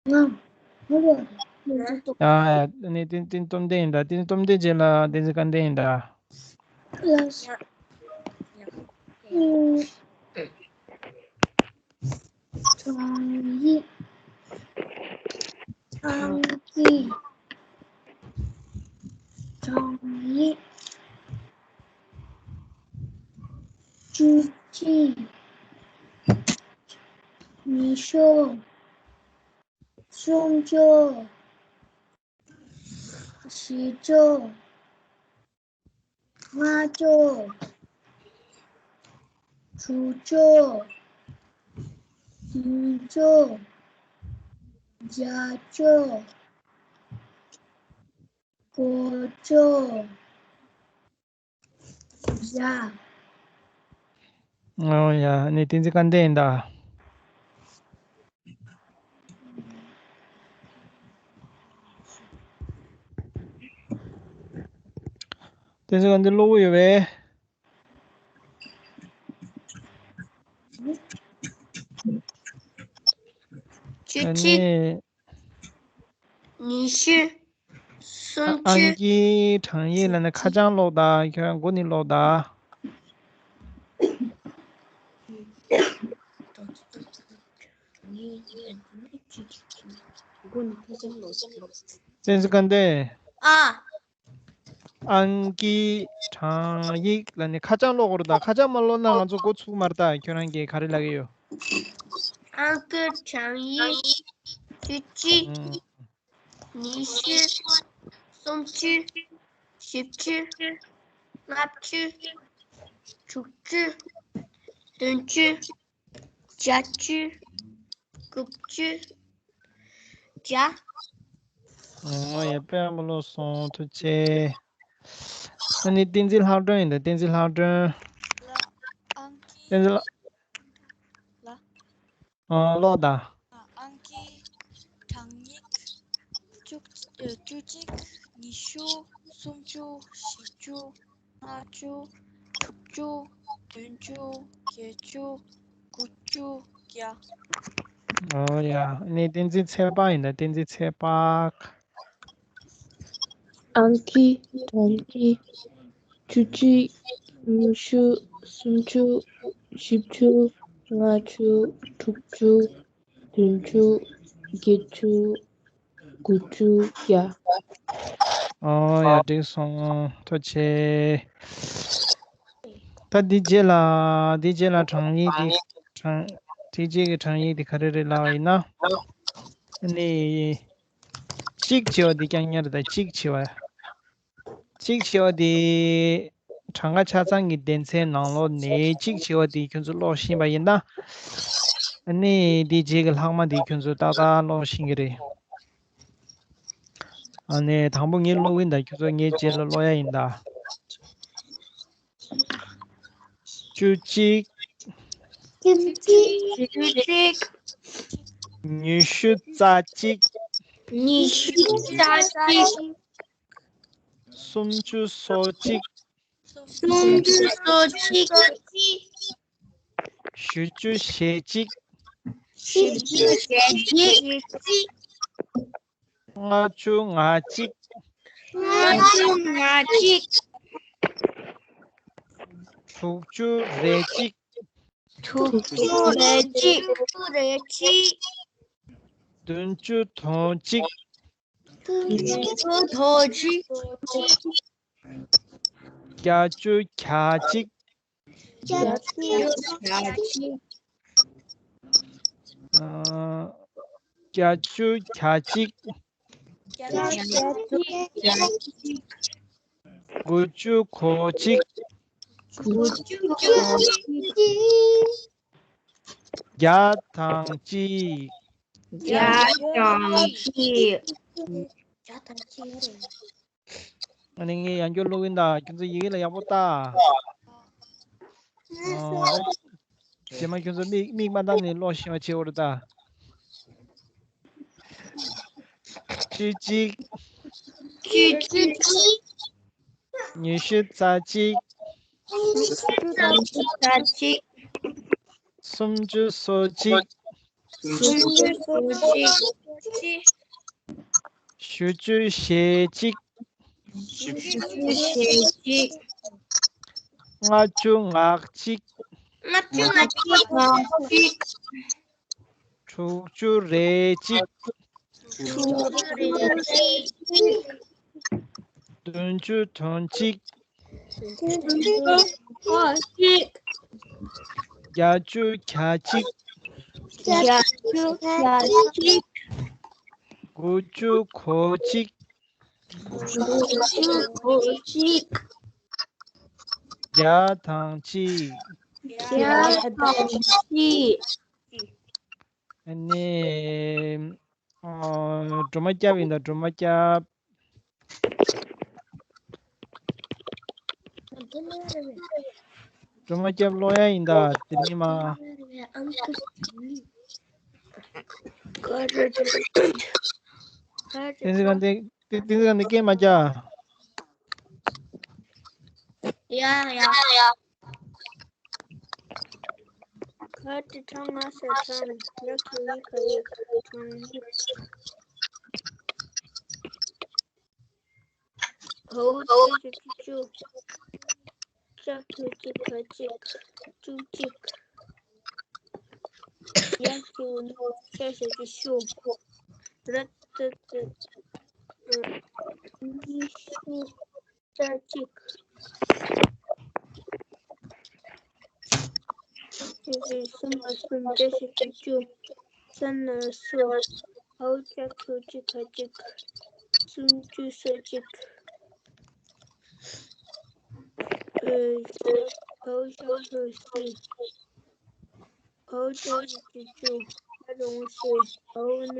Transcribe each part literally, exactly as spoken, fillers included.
ང་། ང་ལ། ཡ་ཡ། ནི་བསྟན་བསྟན་སྟོབས་ལྡན་ཡིན་ད། བསྟན་སྟོབས་ལྡན་རྗེས་ལ་བསྟན་འཛིན་སྐལ་ལྡན་ཡིན་ད། ལགས་སོ། ཨུམ། གྲངས་ཡིག་གྲངས་ཀྱི། གྲངས་ཡིག་བཅུ་གཅིག་ཉི་ཤུ། སུམ་ཅུ། བཞི་བཅུ། ལྔ་བཅུ། དྲུག་ཅུ། བདུན་ཅུ། བརྒྱད་ཅུ། དགུ་བཅུ། བརྒྱ། ཨོ་ཡ། ནི་བསྟན་འཛིན་སྐལ་ལྡན་ཡིན་ད། བསྟན་འཛིན་སྐལ་ལྡན་གློ་བུར་ཡོད་པས། བཅུ་གཅིག་ཉི་ཤུ། སུམ་ཅུ། ཨང་ཀིའི་གྲངས་ཡིག་ལ་ནི་ཁ་བྱང་ཀློག་དང་། ཁྱོད་རང་མགོ་ནས་ཀློག་དང་། བསྟན་འཛིན་སྐལ་ལྡན། ཨ། ཨང་ཀིའི་གྲངས་ཡིག་ལ་ནི་ཁ་བྱང་ཀློག་དགོས་རེད་ད། ཁ་བྱང་མ་ཀློག་ན་ང་ཚོ་མགོ་ཚུགས་མ་རེད་ད། ཁྱོད་རང་གིས་ག་རེ་ལབ་ཀྱི་ཡོད། ཨང་ཀིའི་གྲངས་ཡིག་བཅུ་གཅིག་ཨང་། ཉི་ཤུ། སུམ་ཅུ། བཞི་བཅུ། ལྔ་བཅུ། དྲུག་ཅུ། བདུན་ཅུ། བརྒྱད་ཅུ། དགུ་བཅུ། བརྒྱ། ཨོ་ཡ། དཔེ་མ་ཀློག་སོང་། ཐུགས་རྗེ་ཆེ། ཨ་ནི་བསྟན་འཛིན་ལྷག་སྒྲོན་ཡིན་ད། བསྟན་འཛིན་ལྷག་སྒྲོན། ལ། ཨང་ཀི། བསྟན་འཛིན་ལྷག་ལ། ཨ། ཀློག་དང་། ཨང་ཀི། གྲངས་ཡིག་བཅུ། ཨ། བཅུ་གཅིག་ཉི་ཤུ། སུམ་ཅུ། བཞི་བཅུ། ལྔ་བཅུ། དྲུག་ཅུ། བདུན་ཅུ། བརྒྱད་ཅུ། དགུ་བཅུ། བརྒྱ། ཨོ་ཡ། ནི་བསྟན་འཛིན་ཚེ་དཔག་ཡིན་ད། བསྟན་འཛིན་ཚེ་དཔག་ཨང་ཀི། གྲངས་ཀྱི། བཅུ་གཅིག་ཉི་ཤུ། སུམ་ཅུ། བཞི་བཅུ། ལྔ་བཅུ། དྲུག་ཅུ། བདུན་ཅུ། བརྒྱད་ཅུ། དགུ་བཅུ། བརྒྱ། ཨོ་ཡ། འགྲིག་སོང་། ཐུགས་རྗེ་ཆེ། ད་འདི་རྗེས་ལ། འདི་རྗེས་ལ་གྲངས་ཡིག་འདི། གྲངས། དེ་རྗེས་ཀྱི་གྲངས་ཡིག་འདི་ག་རེ་རེད་ལབ་པ་ཡིན་ན། ཨ་ནི། གཅིག་བྱས་པ་འདི་རྐྱང་རྐྱང་རེད་ད། གཅིག་བྱས་པ། གཅིག་བྱས་པ་དེ། གྲངས་ཀ་ཆ་ཚང་གི་སྡེ་ཚན་ནང་ལོགས་ནས་གཅིག་བྱས་པ་དེ་ཁྱོད་ཚོ་ཀློག་ཤེས་པ་ཡིན་ན། ཨ་ནི་དེའི་རྗེས་ཀྱི་ལྷག་མ་དེ་ཁྱོད་ཚོ་ཏག་ཏག་ཀློག་ཤེས་ཀྱི་རེད། ཨ་ནི་དང་པོ་ངས་ཀློག་གིན་ད། ཁྱོད་ཚོ་ངའི་རྗེས་ལ་ཀློག་ཡ་ཡིན་ད། བཅུ་གཅིག་བཅུ་གཅིག་ཉི་ཤུ་རྩ་གཅིག་ཉི་ཤུ་རྩ་གཅིག་སུམ་ཅུ་སོ་གཅིག་སུམ་ཅུ་སོ་གཅིག་བཞི་བཅུ་ཞེ་གཅིག་བཞི་བཅུ་ཞེ་གཅིག་ལྔ་བཅུ་ང་གཅིག་ལྔ་བཅུ་ང་གཅིག་དྲུག་ཅུ་རེ་གཅིག་དྲུག་ཅུ་རེ་གཅིག་དྲུག་ཅུ་རེ་གཅིག་བདུན་ཅུ་དོན་གཅིག་བདུན་ཅུ་དོན་གཅིག་བརྒྱད་ཅུ་གྱ་གཅིག་བརྒྱད་ཅུ་གྱ་གཅིག་ཨ། བརྒྱད་ཅུ་གྱ་གཅིག་བརྒྱད་ཅུ་གྱ་གཅིག་དགུ་བཅུ་གོ་གཅིག་དགུ་བཅུ་གོ་གཅིག་བརྒྱ་དང་གཅིག་བརྒྱ་དང་གཅིག་ཨ་ནི་ངས་ཡང་བསྐྱར་ཀློག་གིན་ད། ཁྱོད་ཚོ་ཡི་གེ་ལ་ཡག་པོ་ལྟ། ཨོ། རྗེས་མ་ཁྱོད་ཚོ་མིག་མིག་མ་བཏང་ནས་ཀློག་ཤེས་པ་བྱེད་འོ་རེད་ད། བཅུ་གཅིག་བཅུ་གཅིག་ཉི་ཤུ་རྩ་གཅིག་ཉི་ཤུ་རྩ་གཅིག་སུམ་ཅུ་སོ་གཅིག་བདུན་ཅུ་དོན་གཅིག་བཞི་བཅུ་ཞེ་གཅིག་བཞི་བཅུ་ཞེ་གཅིག་ལྔ་བཅུ་ང་གཅིག་ལྔ་བཅུ་ང་གཅིག་དྲུག་ཅུ་རེ་གཅིག་དྲུག་ཅུ་རེ་གཅིག་བདུན་ཅུ་དོན་གཅིག་བདུན་ཅུ་དོན་གཅིག་བརྒྱད་ཅུ་གྱ་གཅིག་བརྒྱད་ཅུ་གྱ་གཅིག་དགུ་བཅུ་གོ་གཅིག་དགུ་བཅུ་གོ་གཅིག་བརྒྱ་དང་གཅིག་བརྒྱ་དང་གཅིག་ཨ་ནི། ཨ། སྒྲོལ་མ་སྐྱབས་ཡིན་ད། སྒྲོལ་མ་སྐྱབས། སྒྲོལ་མ་སྐྱབས་ཀློག་ཡ་ཡིན་ད། དེ་མིན་མ། བསྟན་འཛིན་དགའ་ལྡན། བསྟན་འཛིན་དགའ་ལྡན་སྐད་མ་རྒྱག་ཡ་ཡ་ཡ། ག་ཏི་གྲངས་ང་ས་གྲངས། ཡ་གི་ཡི་ག་ཡི་གྲངས་ཡིག་གའོ་ཏི་ཏི་ཏི་ཅུ། ཅ་གི་ཏི་ག་ཅིག་བཅུ་གཅིག་ཡ་གི་ཡི་ཅ་ཞབས་ཀྱུ་ཞུ། ར་ཏི་ཏི་ཉི་ཤུ་རྩ་གཅིག་ཅེ་ཅེ་གསུམ་ལ་གསུམ། ཏེ་ཞབས་ཀྱུ་ཏེ་ཅུ། ས་ན་སུ། འའོ་ཅ་གི་གུ་ཅི་ག་གཅིག་སུམ་ཅུ་སོ་གཅིག་འའོ་ཞབས་ཀྱུ་སི། འའོ་ཅ་ཞབས་ཀྱུ་ཅུ། ཨ་རོང་སི། འའོ་ན།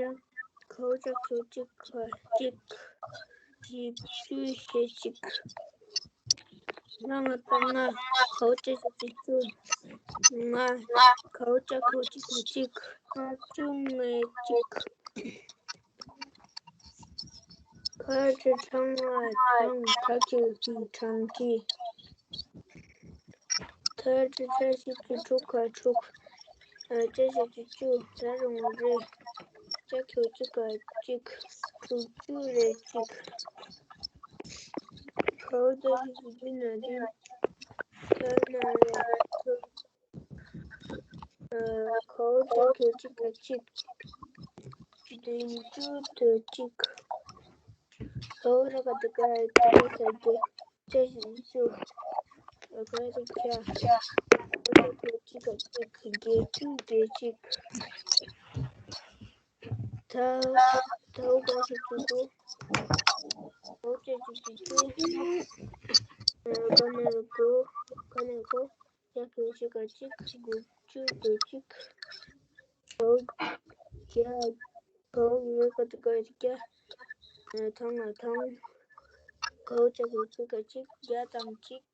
གའོ་ཅ་གི་གུ་ཅི་ག་གཅིག་བཞི་བཅུ་ཞེ་གཅིག་ལྔ་ང་བརྒྱད་ལྔ། གའོ་ཅ་ཞབས་ཀྱུ་ཅུ། ལྔ། གའོ་ཅ་གི་གུ་ཅི་ག་གཅིག་ལྔ་བཅུ་ང་གཅིག་ག་ཏི་གྲངས་ང་གྲངས། གྲ་གི་གུ་གྲངས་ཀྱི། ག་ཏི་ཅ་ཞབས་ཀྱུ་གྲུ་ག་དྲུག་ཅ་ཞབས་ཀྱུ་ཅུ། ར་རོང་རི། ཅ་གི་གུ་ཅི་ག་གཅིག་དྲུག་ཅུ་རེ་གཅིག་གའོ་ཏ་ཞབས་ཀྱུ་ཏུ་ན་བདུན། ད་ན་རེ་དྲུག་གའོ་ཏ་གི་གུ་ཅི་ག་གཅིག་བདུན་ཅུ་དོན་གཅིག་གའོ་ར་ག་ཏི་ག་ར་ཏི་ག་ས་གི་ཅ་ཞབས་ཀྱུ་ཅུ། ག་ར་ཁྱ། གའོ་ཏ་གི་གུ་ཅི་ག་གཅིག་བརྒྱད་ཅུ་གྱ་གཅིག་ད་ད་འའོ་ག་ཞབས་ཀྱུ་གུ། འའོ་ཅ་ཞབས་ཀྱུ་ཅུ། ག་ན་རོ་གོ། ག་ན་གོ། ཅ་གི་གུ་ཅི་ག་གཅིག་དགུ་བཅུ་དོན་གཅིག་གའོ་བརྒྱད། གའོ་ར་ག་ཏི་ག་ར་བརྒྱ། ཐང་ང་ཐང་། གའོ་ཅ་གི་གུ་ཅི་ག་གཅིག་བརྒྱ་དང་གཅིག་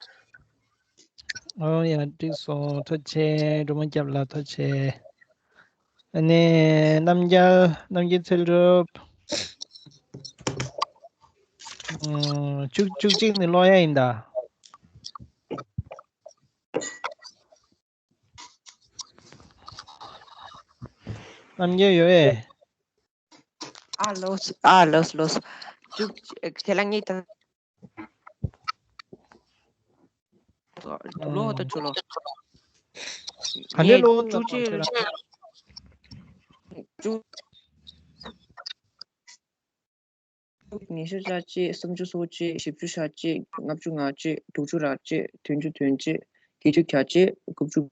ཨོ་ཡ། འགྲིག་སོང་། ཐུགས་རྗེ་ཆེ། སྒྲོལ་མ་སྐྱབས་ལགས་ཐུགས་རྗེ་ཆེ། ཨ་ནི་རྣམ་རྒྱལ། རྣམ་རྒྱལ་ཚེ་སྒྲུབ། ཨུམ། བཅུ་བཅུ་གཅིག་ནི་ཀློག་ཡ་ཡིན་ད། རྣམ་རྒྱལ་ཡོད་པས། ཨ་ལོས། ཨ་ལོས་ལོས། བཅུ་ཁྱེད་ལ་ངེས་དང་། ལོ་ཧོ་ད་ཆུ་ལོ། ག་འདྲ་ལོ་ཧོ་ད་བཅུ་གཅིག་བཅུ། ཉི་ཤུ་རྩ་གཅིག་སུམ་ཅུ་སོ་གཅིག་བཞི་བཅུ་ཞེ་གཅིག་ལྔ་བཅུ་ང་གཅིག་དྲུག་ཅུ་རེ་གཅིག་བདུན་ཅུ་དོན་གཅིག་བརྒྱད་ཅུ་གྱ་གཅིག་དགུ་བཅུ།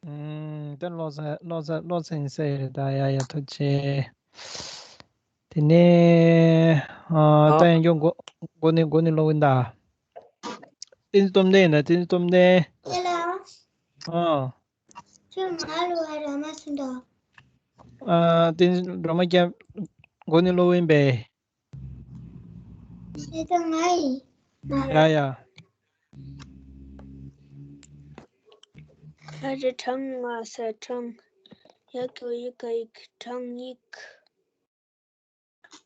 ཨུམ། དེ་ཀློག་ཚར། ཀློག་ཚར། ཀློག་ཚར་ཡིན་ས་ཡོད་རེད་ད། ཡ་ཡ། ཐུགས་རྗེ་ཆེ། དེ་ནས་ཨ་ད་ཡང་སྐྱར་འགོ་འགོ་ནས་འགོ་ནས་ཀློག་གིན་ད། བསྟན་འཛིན་སྟོབས་ལྡན་ཡིན་ད། བསྟན་འཛིན་སྟོབས་ལྡན། ཨ། ཁྱོད་ང་ལོ་བ་ར་མ་སུ་འདུག་ཨ། བསྟན་འཛིན་སྒྲོལ་མ་སྐྱབས་འགོ་ནས་ཀློག་ཡིན་པས། དེ་ད་ང་ཡིན། ཡ་ཡ། ཁ་རི་གྲངས་ང་ས་གྲངས། ཡ་གི་གུ་ཡི་ག་ཡིག་གྲངས་ཡིག་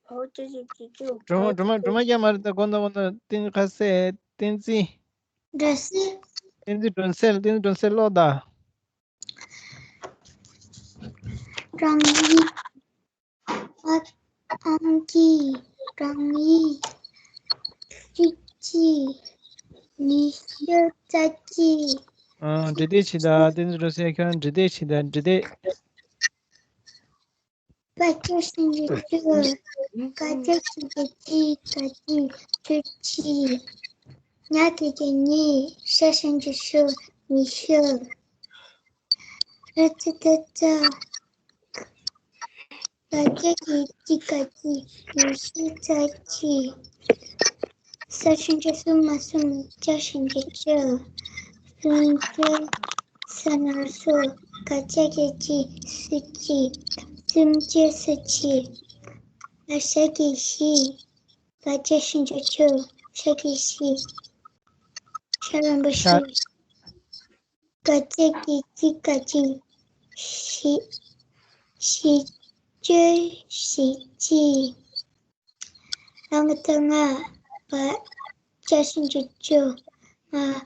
འའོ་ཅ་ཞབས་ཀྱུ་ཅུ། སྒྲོལ་མ། སྒྲོལ་མ། སྒྲོལ་མ་སྐྱབས་མ་རེད་ད། དགོངས་དག། དགོངས་དག། བསྟན་འཛིན་ཁ་སེ། བསྟན་འཛིན། སྒྲ་སི། བསྟན་འཛིན་སྒྲོན་གསལ། བསྟན་འཛིན་སྒྲོན་གསལ་ཀློག་དང་། རང་ཡིག་ཨ། ཨང་ཀི། རང་ཡིག་གཅིག་གཅིག་ཉི་ཤུ་རྩ་གཅིག་ཨང་། འབྲི་དེབ་ཕྱིས་དང་། བསྟན་འཛིན་སྒྲོན་གསལ་ཁྱོད་འབྲི་དེབ་ཕྱིས་དང་། འབྲི་དེབ། པ་ཅ་ཞབས་ཀྱུ་པ། ག་ཅ་ཞབས་ཀྱུ་གཅིག་ག་གཅིག་བཅུ་གཅིག་ཉ་གི་གུ་ཉིས། ཤ་ཞབས་ཀྱུ་ཤུ། ཉི་ཤུ། ར་ཙ་བཏགས་རྩ། ག་ཅ་གི་གུ་གཅིག་ག་གཅིག་ཉི་ཤུ་རྩ་གཅིག་ས་ཞབས་ཀྱུ་སུ་མ་གསུམ། ཅ་ཞབས་ཀྱུ་ཅུ། སུམ་ཅུ། ས་ན་རོ་སུ། ག་ཅ་གི་གུ་གཅིག་སུམ་གཅིག་སུམ་ཅུ་སོ་གཅིག་ལ་ཞབས་ཀྱུ་བཞི། ལ་ཅ་ཞབས་ཀྱུ་བཅུ། ཞབས་ཀྱུ་བཞི། ཤ་རིང་པོ་ཤ་ཤུ། ག་ཅ་གི་གུ་གཅིག་ག་གཅིག་བཞི། བཞི་བཅུ་ཞེ་གཅིག་ལ་ང་དང་ལྔ། བ་ཅ་ཞབས་ཀྱུ་བཅུ། ལྔ།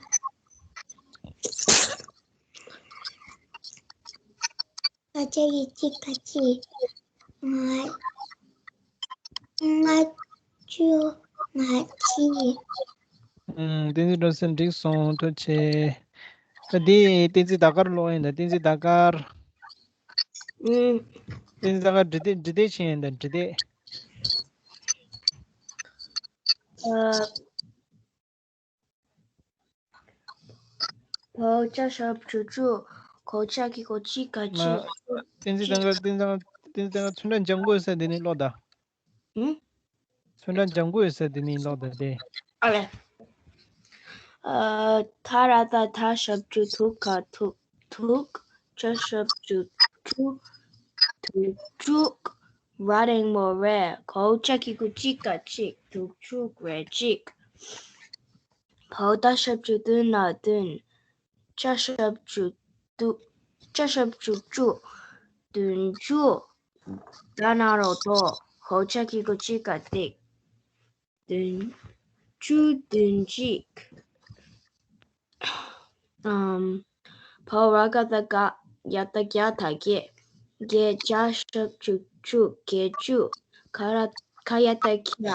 ལ་ཅ་གི་གུ་གཅིག་ག་གཅིག་ལྔ། ལྔ་བཅུ་ང་གཅིག་ཨུམ། བསྟན་འཛིན་སྒྲོན་གསལ་འགྲིག་སོང་། ཐུགས་རྗེ་ཆེ། ད་འདི་བསྟན་འཛིན་ཟླ་དཀར་ཀློག་ཡིན་ད། བསྟན་འཛིན་ཟླ་དཀར། ཨུམ། བསྟན་འཛིན་ཟླ་དཀར་འབྲི་དེབ། འབྲི་དེབ་ཕྱིས་ཡིན་ད། འབྲི་དེབ། ཨ། བ་ཅ་ཞབས་ཀྱུ་བཅུ། ག་ཅ་གི་གུ་གཅིག་ག་གཅིག་བསྟན་འཛིན་ཟླ་དཀར། བསྟན་འཛིན་ཟླ་དཀར། ཚོན་ཁྲ་ལྗང་གུ་ཡོད་ས་དེ་ནས་ཀློག་དང་། ཨུམ། ཚོན་ཁྲ་ལྗང་གུ་ཡོད་ས་དེ་ནས་ཀློག་དང་དེ། ཨ་ལེ། ཨ། ཐ་ར་བཏགས་ཐ། ཞབས་ཀྱུ་ཐུ། ག་ཐུག་ཐུག་ཅ་ཞབས་ཀྱུ་ཅུ། དུག་ཅུག་ར་འགྲེང་བུ་རེ། ག་ཅ་གི་གུ་གཅིག་ག་གཅིག་དུག་ཅུག་རེ་གཅིག་བ་ཏ་ཞབས་ཀྱུ་བཏུ། ན་བདུན། ཅ་ཞབས་ཀྱུ་བཏུ། ཅ་ཞབས་ཀྱུ་བཅུ། བདུན་ཅུ། ད་ན་རོ་དོ། ག་ཅ་གི་གུ་གཅིག་ག་གཅིག་བདུན་ཅུ་བདུན་གཅིག་ཨམ། བ་ར་ག་བཏགས་བརྒ། ཡ་བཏགས་ཡ། ད་བརྒྱད། བརྒྱད། ཇ་ཞབས་ཀྱུ་ཇུ། བརྒྱད་ཅུ། ག་ར། ག་ཡ་བཏགས་གྱ།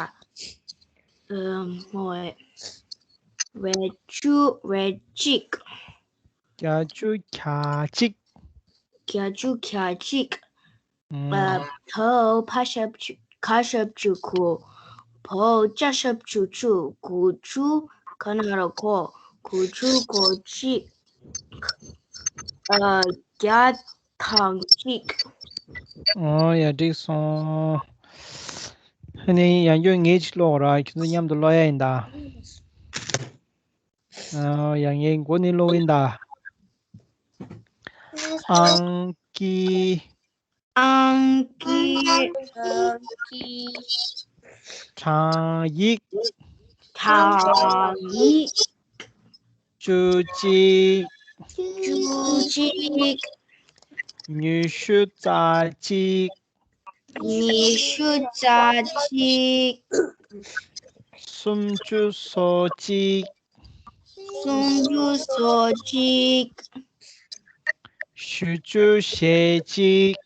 ཨམ། མོ་ཨེ། རེ་ཅུ་རེ་གཅིག་བརྒྱད་ཅུ་གྱ་གཅིག་བརྒྱད་ཅུ་གྱ་གཅིག་ཨ། ཨུམ། ད་ཕ་ཞབས་ཀྱུ་ག་ཞབས་ཀྱུ་གུ། བ་ཅ་ཞབས་ཀྱུ་བཅུ། དགུ་བཅུ། ག་ན་རོ་གོ། དགུ་བཅུ་གོ་གཅིག་ཨ། བརྒྱ་དང་གཅིག་ཨོ་ཡ། འགྲིག་སོང་། ཨ་ནི་ཡང་བསྐྱར་ངས་ཅིག་ཀློག་ར། ཁྱོད་ཚོ་མཉམ་དུ་ཀློག་ཡ་ཡིན་ད། ཨོ་ཡ། ངས་མགོ་ནས་ཀློག་ཡིན་ད། ཨང་ཀི། ཨང་ཀི། ཨང་ཀི། གྲངས་ཡིག་གྲངས་ཡིག་བཅུ་གཅིག་བཅུ་གཅིག་ཉི་ཤུ་རྩ་གཅིག་ཉི་ཤུ་རྩ་གཅིག་སུམ་ཅུ་སོ་གཅིག་སུམ་ཅུ་སོ་གཅིག་བཞི་བཅུ་ཞེ་གཅིག་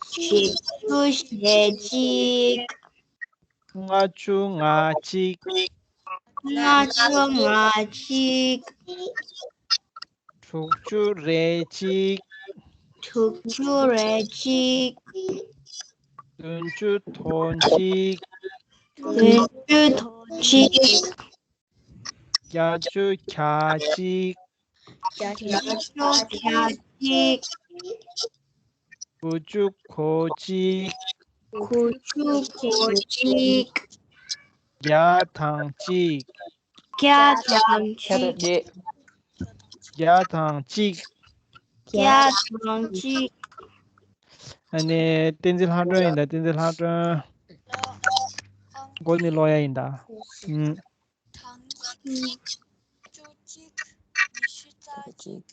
བཞི་བཅུ་ཞེ་གཅིག་ལྔ་བཅུ་ང་གཅིག་ལྔ་བཅུ་ང་གཅིག་དྲུག་ཅུ་རེ་གཅིག་དྲུག་ཅུ་རེ་གཅིག་བདུན་ཅུ་དོན་གཅིག་བདུན་ཅུ་དོན་གཅིག་བརྒྱད་ཅུ་གྱ་གཅིག་བརྒྱད་ཅུ་གྱ་གཅིག་དགུ་བཅུ་གོ་གཅིག་དགུ་བཅུ་གོ་གཅིག་བརྒྱ་དང་གཅིག་བརྒྱ་དང་གཅིག་བརྒྱ་དང་གཅིག་བརྒྱ་དང་གཅིག་ཨ་ནི་བསྟན་འཛིན་ལྷ་སྒྲོན་ཡིན་ད། བསྟན་འཛིན་ལྷ་སྒྲོན། མགོ་ནས་ཀློག་ཡ་ཡིན་ད། ཨུམ། གྲངས་ཡིག་བཅུ་གཅིག་ཉི་ཤུ་རྩ་གཅིག་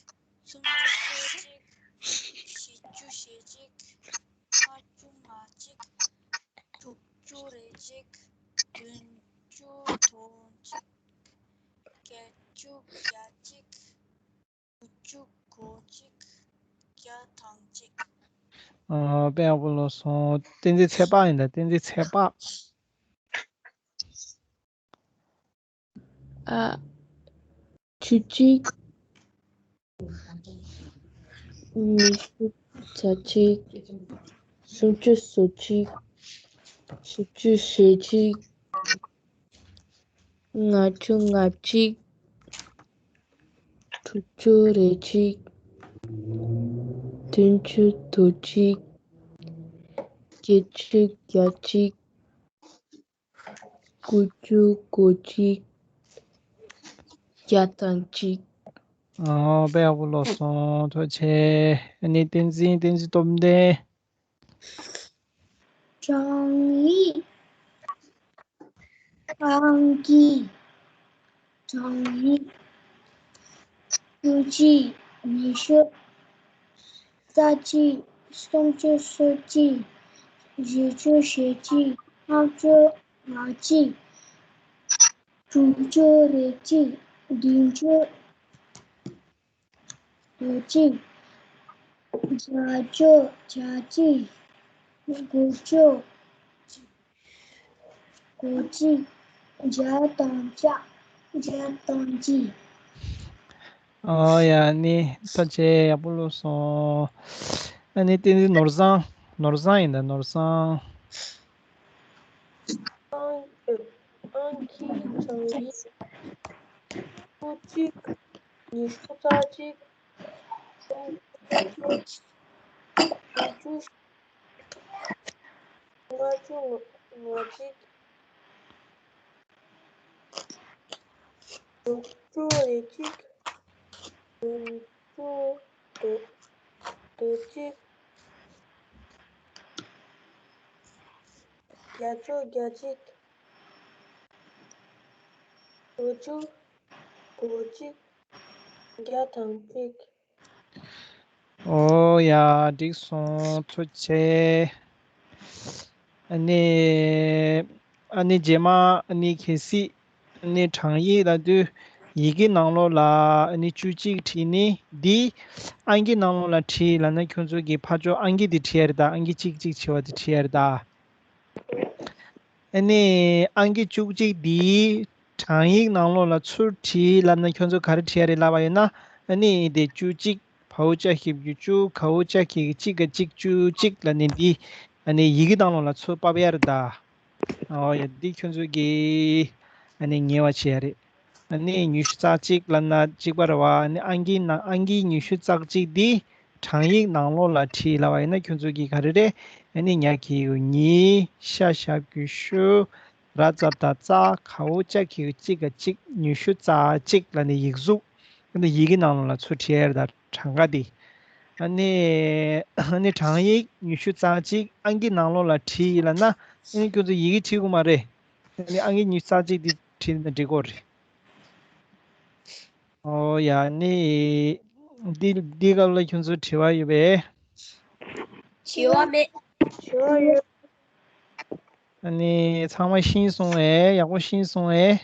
སུམ་ཅུ་སོ་གཅིག་བཞི་བཅུ་ཞེ་གཅིག་ལྔ་བཅུ་ང་གཅིག་དྲུག་ཅུ་རེ་གཅིག་བདུན་ཅུ་དོན་གཅིག་བརྒྱད་ཅུ་གྱ་གཅིག་དྲུག་ཅུ་གོ་གཅིག་བརྒྱ་དང་གཅིག་ཨ། དཔེ་ཡག་པོ་ལོས་སོང་། བསྟན་འཛིན་ཚེ་དཔག་ཡིན་ད། བསྟན་འཛིན་ཚེ་དཔག་ཨ། བཅུ་གཅིག་ཉི་ཤུ་རྩ་གཅིག་སུམ་ཅུ་སོ་གཅིག་བཞི་བཅུ་ཞེ་གཅིག་ལྔ་བཅུ་ང་གཅིག་དྲུག་ཅུ་རེ་གཅིག་བདུན་ཅུ་དོན་གཅིག་བརྒྱད་ཅུ་གྱ་གཅིག་དགུ་བཅུ་གོ་གཅིག་བརྒྱ་དང་གཅིག་ཨོ། དཔེ་ཡག་པོ་ལོས་སོང་། ཐུགས་རྗེ་ཆེ། ཨ་ནི་བསྟན་འཛིན། བསྟན་འཛིན་སྟོབས་ལྡན། དྲང་ཡིག་ཨང་ཀི། དྲང་ཡིག་བཅུ་གཅིག་ཉི་ཤུ་རྩ་གཅིག་སུམ་ཅུ་སོ་གཅིག་བཞི་བཅུ་ཞེ་གཅིག་ལྔ་བཅུ་ང་གཅིག་དྲུག་ཅུ་རེ་གཅིག་བདུན་ཅུ་དོན་གཅིག་བརྒྱད་ཅུ་གྱ་གཅིག་དགུ་བཅུ་གོ་གཅིག་བརྒྱ་དང་གཅིག་བརྒྱ་དང་གཅིག་ཨོ་ཡ། ཨ་ནི་ཐུགས་རྗེ་ཆེ། ཡག་པོ་ལོས་སོང་། ཨ་ནི་བསྟན་འཛིན་ནོར་བཟང་། ནོར་བཟང་ཡིན་ད། ནོར་བཟང་། ཨང་ཨང་ཀི་དྲང་ཡིག་དྲུག་ཅུ་གཅིག་ཉི་ཤུ་རྩ་གཅིག་དྲུག་ཅུ་དྲུག་ཅུ་ལྔ་བཅུ་ང་གཅིག་དྲུག་ཅུ་རེ་གཅིག་བདུན་ཅུ་དོན་གཅིག་བརྒྱད་ཅུ་གྱ་གཅིག་དགུ་བཅུ་གོ་གཅིག་བརྒྱ་དང་གཅིག་ཨོ་ཡ། འགྲིག་སོང་། ཐུགས་རྗེ་ཆེ། ཨ་ནི། ཨ་ནི་རྗེས་མ་ཨ་ནི་གལ་སྲིད་ཨ་ནི་དྲང་ཡིག་ལབ་དུས་ཡི་གེ་ནང་ལོགས་ལ་ཨ་ནི་བཅུ་གཅིག་བྲིས་ནི་འདི་ཨང་ཀི་ནང་ལོགས་ལ་བྲིས་ལབ་ན་ཁྱོད་ཚོ་གིས་ཕར་ཕྱོགས་ཨང་ཀི་འདི་བྲིས་ཡ་རེད་ད། ཨང་ཀི་གཅིག་གཅིག་བྱས་པ་འདི་བྲིས་ཡ་རེད་ད། ཨ་ནི་ཨང་ཀི་བཅུ་གཅིག་འདིའི་དྲང་ཡིག་ནང་ལོགས་ལ་ཚུར་བྲིས་ལབ་ན་ཁྱོད་ཚོ་ག་རེ་བྲིས་ཡ་རེད་ལབ་པ་ཡིན་ན། ཨ་ནི་དེ་བཅུ་གཅིག་བའོ་ཅ་ཁྱི་བཅུ། གའོ་ཅ་ཁྱི་གཅིག་ག་གཅིག་བཅུ་གཅིག་ལབ་ནི་འདི་ཨ་ནི་ཡི་གེ་ནང་ལོགས་ལ་ཚུར་ཕབ་ཡ་རེད་ད། ཨོ་ཡ། འདི་ཁྱོད་ཚོ་གིས་ཨ་ནི་ཉེས་པ་བྱེད་ཡ་རེད། ཨ་ནི་ཉི་ཤུ་རྩ་གཅིག་ལབ་ན་གཅིག་པ་རེད་བ། ཨ་ནི་ཨང་ཀི་ནང་ཨང་ཀི་ཉི་ཤུ་རྩ་གཅིག་འདི་དྲང་ཡིག་ནང་ལོགས་ལ་བྲིས་ལབ་པ་ཡིན་ན་ཁྱོད་ཚོ་གིས་ག་རེ་རེད། ཨ་ནི་ཉ་གི་གུ་ཉི། ཤ་ཞབས་ཀྱུ་ཤུ། ར་ཙ་བཏགས་རྩ། གའོ་ཅ་ཁྱི་གུ་གཅིག་ག་གཅིག་ཉི་ཤུ་རྩ་གཅིག་ལབ་ནི་ཡིག་གཟུགས། ཨ་ནི་ཡི་གེ་ནང་ལོགས་ལ་ཚུར་བྲིས་ཡ་རེད་ད། གྲངས་ཀ་འདི། ཨ་ནི་ཨ་ནི་དྲང་ཡིག་ཉི་ཤུ་རྩ་གཅིག་ཨང་ཀི་ནང་ལོགས་ལ་བྲིས་ཡིན་ལབ་ན། ཨ་ནི་ཁྱོད་ཚོ་ཡི་གེ་བྲིས་དགོས་མ་རེད། ཨ་ནི་ཨང་ཀི་ཉི་ཤུ་རྩ་གཅིག་འདི་བྲིས་ན་འགྲིག་གོ་རེད། ཨོ་ཡ། ཨ་ནི་འདི་འདི་སྐབས་ལ་ཁྱོད་ཚོ་དྲི་བ་ཡོད་པས། དྲི་བ་མེད། དྲི་བ་ཡོད། ཨ་ནི་ཚང་མ་ཤེས་སོང་ངས། ཡག་པོ་ཤེས་སོང་ངས།